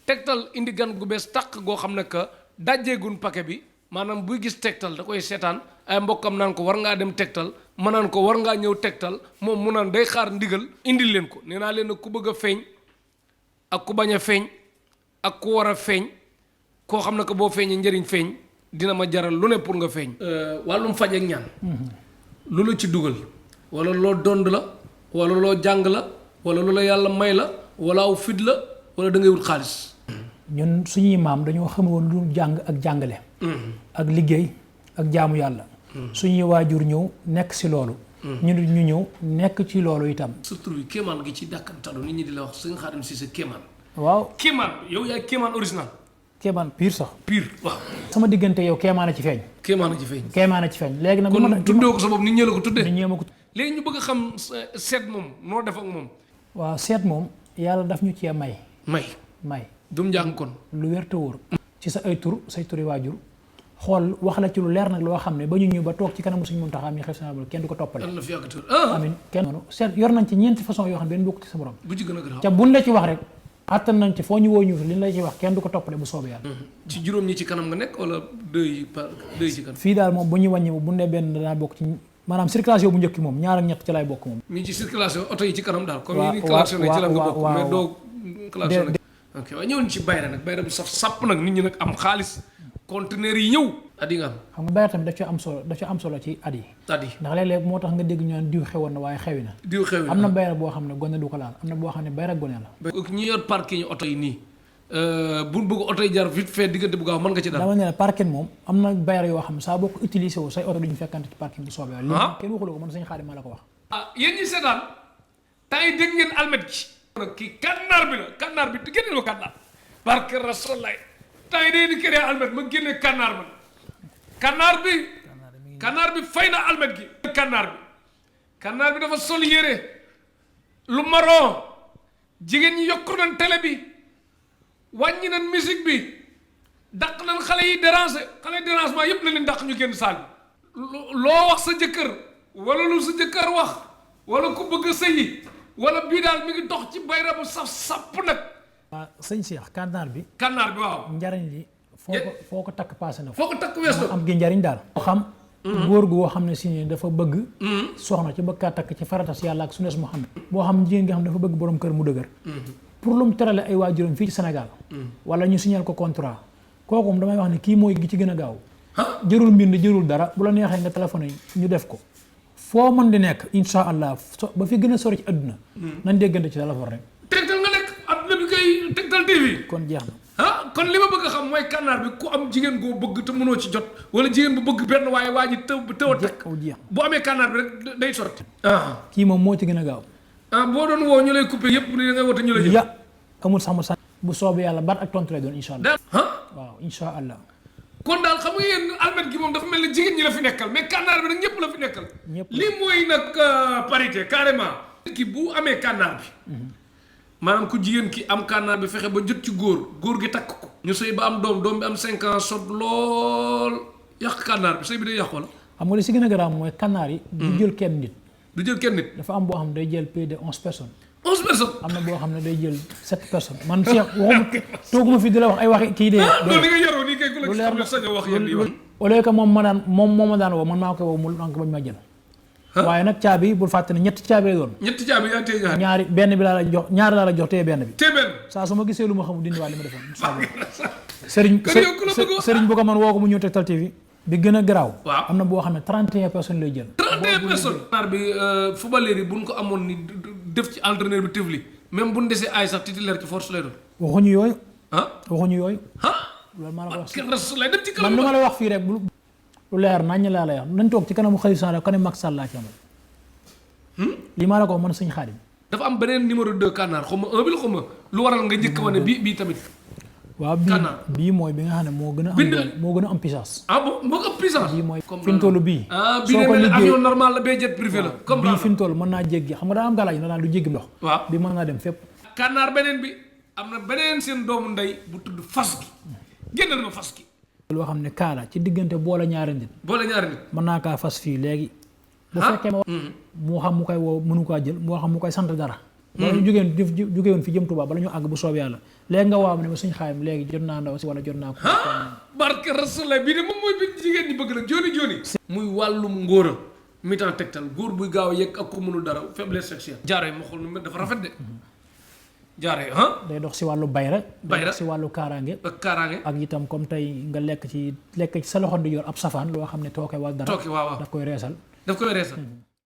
Tektal indi gan gu bees tàq goo xam ne que dajjeegun paquet bi maanaam buy gis Tektal da koy seetaan ay mbokkam naan ko war ngaa dem Tektal ma naan ko war ngaa ñëw Tektal moom mu naan day xaar ndigal indil leen ko nee naa leen nag ku bëgg a feeñ ak ku bañ a feeñ ak ku war a feeñ koo xam ne que boo feeñee njëriñ feeñ dina ma jaral lu ne pour nga feeñ. wàllum faj ak ñaan. lu la ci dugal. wala loo dond la wala loo jàng la wala lu la yàlla may la wala aw fit la wala da ngay wut xaalis. ñun suñuy maam dañoo xamoon lu jàng ak jàngale. ak liggéey ak jaamu yàlla. suñuy waajur ñëw nekk si loolu. ñu ñëw nekk ci loolu itam. surtout bi kéemaan gi ci dàkkantalu nit ñi di la wax sëñ Xaadim si sa kéemaan. waaw kéemaan yow yaay kéemaan original. kéemaan pire sax. pire waaw. sama diggante yow kéemaan a ci feeñ. kéemaan a ci feeñ. kéemaan a ci feeñ léegi nag. kon tuddee ko sa bopp nit ñee la ko tuddee. nit ñee ma ko. léegi ñu bëgg a xam seet moom noo def ak moom. waaw seet moom yàlla daf ñu cee may. may. dum njàng kon. lu wér te wóor. ci sa ay tur say turi waajur xool wax la ci lu leer nag loo xam ne ba ñu ñëw ba toog ci kanamu suñu Muntaxa mi xel sana kenn du ko toppale. yàlla na fi yàgg tur amiin kenn noonu seet yor nañ ci ñeenti façon yoo xam ne benn bokk ci sa borom. bu ci gën a garaaw ca buñ la ci wax rek attan nañ ci foo ñu woo ñu fi liñ la ci wax kenn du ko toppale bu soobee yàlla. ci juróom ñi ci kanam nga nekk wala deux yi ci kanam. fii daal moom bu ñu wàññi bu ne benn danaa bokk ci maanaam circulation bu njëkk moom ñaar ak ñett ci lay bokk moom. mi ci circulation oto yi ci kanam daal. comme yi ni klaxonné ci la nga bokk mais doo klaxonné. ok waaye ñëwoon ci bayra nag bayra bu saf sàpp nag nit ñi nag am xaalis conteneur yi ñëw. at yi nga am. xam nga bayra tamit daf ci am solo ci at yi. at yi ndax léeg-léeg moo tax nga dégg ñu naan diw xewoon na waaye xewi na. diw xewi na am na bayra boo xam ne gone du ko laal am na boo xam ne bayra gone la. ñi yor parking oto yi nii bu bëgg oto yi jar vite fait diggante bu gaaw mën nga ci dara. dama ne la parking moom am na bayra yoo xam ne saa boo ko utilisé wu say oto duñu fekkante ci parking bu soobee. léegi kenn waxuloo ko man Sëñ Xaadim maa la ko wax. yéen ñi seetaan temps yi dégg ngeen almet gi. kii kànnaar bi la kànnaar bi génne ko kànnaar. barke Rasulullah temps yi day di créer almet ma génne kànnaar ma kànnaar bi fay na almet gi. kànnaar bi dafa sol yére lu marron jigéen ñi yokku nañ télé bi wàññi nañ musique bi dàq nañ xale yi dérangement yépp la leen dàq ñu génn saal loo wax sa jëkkër wala lu sa jëkkër wax wala ku bëgg a sëyi wala bii daal mi ngi dox ci bayra bu saf sàpp nag. waaw sëñ Cheikh kànnaar bi waaw njariñ li foo ko takk passé na foo ko takk weesu am gi njariñ daal moo xam góor gu woo xam ne si ne dafa bëgg soxna ci bëgg kaa takk ci farata si yàlla ak sunnas Muhammad boo xam jigéen nga xam dafa bëgg borom kër mu dëgër pour lu mu terale ay waajuram fii ci Sénégal wala ñu signal ko contrat kooku damay wax ne kii mooy gi ci gën a gaaw jërul mbind jërul dara bu la neexee nga téléphoné ñu def ko foo mën di nekk insha allah ba fi gën a sori ci àdduna nañ déggante ci téléphone rek Tektal nga nekk àdduna bi koy Tektal TV kon jeex na kon li ma bëgg a xam mooy kànnaar bi ku am jigéen goo bëgg te mënoo ci jot wala jigéen bu bëgg benn waaye waa ji tëw a takk bu amee kànnaar bi rek day sotti kii moom moo ci gën a gaaw boo doon woo ñu lay coupé yëpp ni da ngay woote ñu lay jël amul sax mu sax bu soobee yàlla baat ak tontu lay doon insha allah waaw insha allah kon daal xam nga yéen almet gi moom dafa mel ni jigéen ñi la fi nekkal mais kànnaar bi nag ñëpp la fi nekkal lii mooy nag parité carrément ki bu amee kànnaar bi maanaam ku jigéen ki am kànnaar bi fexe ba jot ci góor gi takk ko ñu sëy ba am doom bi am 5 ans sot lool yàq kànnaar bi sëy bi day yàqu la xam nga li si gën a garaaw mooy kànnaar yi du jël kenn nit dafa am boo xam ne day jël plus de 11 personnes 11 personnes am na boo xam ne day jël 7 personnes man Cheikh waxuma tooguma fi di la wax ay waxi kii dee loolu li nga yoroo nii kay ku la xam ne sañ a wax yéen yi au lieu que moom ma daan woo man maa koy woo mu lank bañ ma jël waaye nag caabi bul fàtte ne ñetti caabi lay doon yaa téye ñaari benn bi laa la jox ñaari laa la jox téye benn bi saa su ma gisee lu ma xamul dindi waa li ma defoon sëriñ bu ko man woo ko mu ñëw Tektal TV bi gën a garaaw am na boo xam ne 31 personnes lay jël 31 personnes naar bi footballeur yi buñ ko amoon ni def ci entraîneur bi tifli même buñ desee ay sax titulaire ci force lay doon waxuñu yooyu loolu maa la ko wax man lu ma la wax fii rek lu leer nañ laa lay wax nañ toog ci kanamu Khalifa Sall kanam Macky Sall laa ci amal lii maa la ko wax man Sëñ Xaadim dafa am beneen numéro 2 kànnaar xaw ma 1 bi la xaw ma lu waral nga njëkk ma ne bii tamit waaw bii mooy bi nga xam ne moo gën a am puissance moo ko am puissance bii mooy fi mu toll bii soo ko liggéey avion normal la bee jet privé la comme bii fi mu toll mën naa jéggi xam nga daa am galaaj na daan du jéggi ndox bi mën naa dem fépp kànnaar beneen bi am na beneen seen doomu ndey bu tudd fas gi génnal ma fas gi loo xam ne kaala ci diggante boole ñaari nit mën naa kaa fas fii léegi bu fekkee moo xam mu koy woo mënu kaa jël moo xam mu koy sant dara wala ñu jógee woon fi jëm Tuubaa bala ñu àgg bu soob yàlla léegi nga waaw ne ma suñ xaayam léegi jot naa ndaw si wala jot naa ko. barke Rasulullah bii de moom mooy bi jigéen ñi bëgg nag jooni muy wàllum ngóora mi-temps tegtal góor buy gaaw a yegg ak ko mënul dara faiblesse sexuelle. jaaree ma xool nu mel dafa rafet de. jaaree day dox si wàllu bayra. bayra si wàllu kaaraange. ak kaaraange. ak itam comme tey nga lekk ci sa loxo di yor ab safaan loo xam ne tooke wala dara. tooke waaw daf koy reesal. daf koy reesal.